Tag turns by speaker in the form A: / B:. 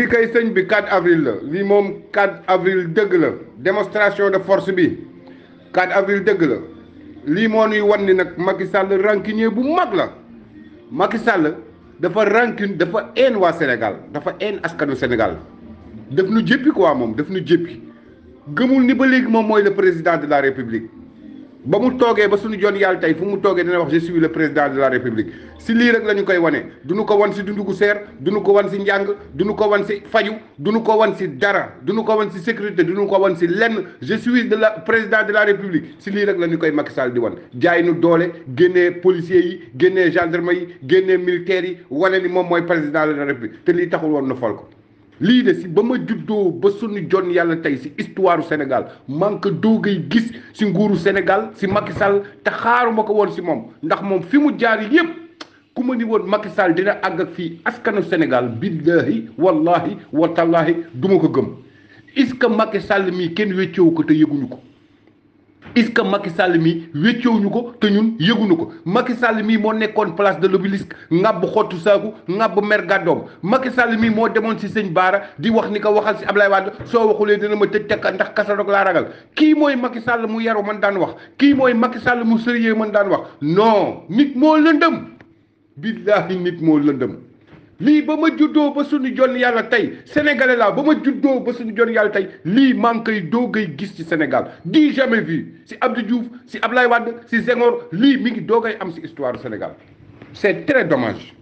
A: lii kay sëñ bi 4 avril la lii moom 4 avril dëgg la démonstration de force bi 4 avril dëgg la lii moo nuy wan ni nag Macky Sall rancunier bu mag la Macky Sall dafa rancune dafa een waa Sénégal dafa een askanu Sénégal daf nu jéppi quoi moom daf nu jéppi gëmul ni ba léegi moom mooy le président de la république ba mu toogee ba suñu jon yàlla tey fu mu toogee dina wax je suis le président de la république si lii rek la ñu koy wane duñu ko wan si dundu gu seer duñu ko wan si njàng duñu ko wan si faju duñu ko wan si dara duñu ko wan si sécurité duñu ko wan si lenn je suis de la président de la république si lii rek la ñu koy Macky Sall di wan jaay nu doole génnee policiers yi génnee gendarme yi génnee militaires yi wane ni moom mooy président de la république te lii taxul woon na fol ko lii de si ba ma juddoo ba suñu jon yàlla tey si histoire Sénégal manque doogay gis si nguuru Sénégal si Macky Sall te xaaruma ko woon si moom ndax moom fi mu jaar yëpp ku ma ni woon Macky Sall dina àgg ak fii askanu Sénégal billahi wallahi wa tallahi du ma ko gëm est-ce que Macky Sall mii kenn wéccoowu ko te yëguñu ko est-ce que Macky Sall mii wéccoowuñu ko te ñun yëguñu ko Macky Sall mii moo nekkoon place de l'Obélisque ŋàbb xottu saaku ŋàbb mer gàddoom Macky Sall mii moo demoon si sëñ Baara di wax ni ko waxal si Ablaye Wade soo waxulee dina ma tëj tekk ndax kasa rek laa ragal kii mooy Macky Sall mu yaru man daan wax kii mooy Macky Sall mu sérieux man daan wax non nit moo lëndëm billahi nit moo lëndëm lii ba ma juddoo ba suñu jon yàlla tey sénégalais laa ba ma juddoo ba suñu jon yàlla tey lii maa ngi koy doogay gis ci Sénégal di jamais vu si Abdou Diouf si Ablaye Wade si Senghor lii mi ngi doogay am si histoire du Sénégal c'est très dommage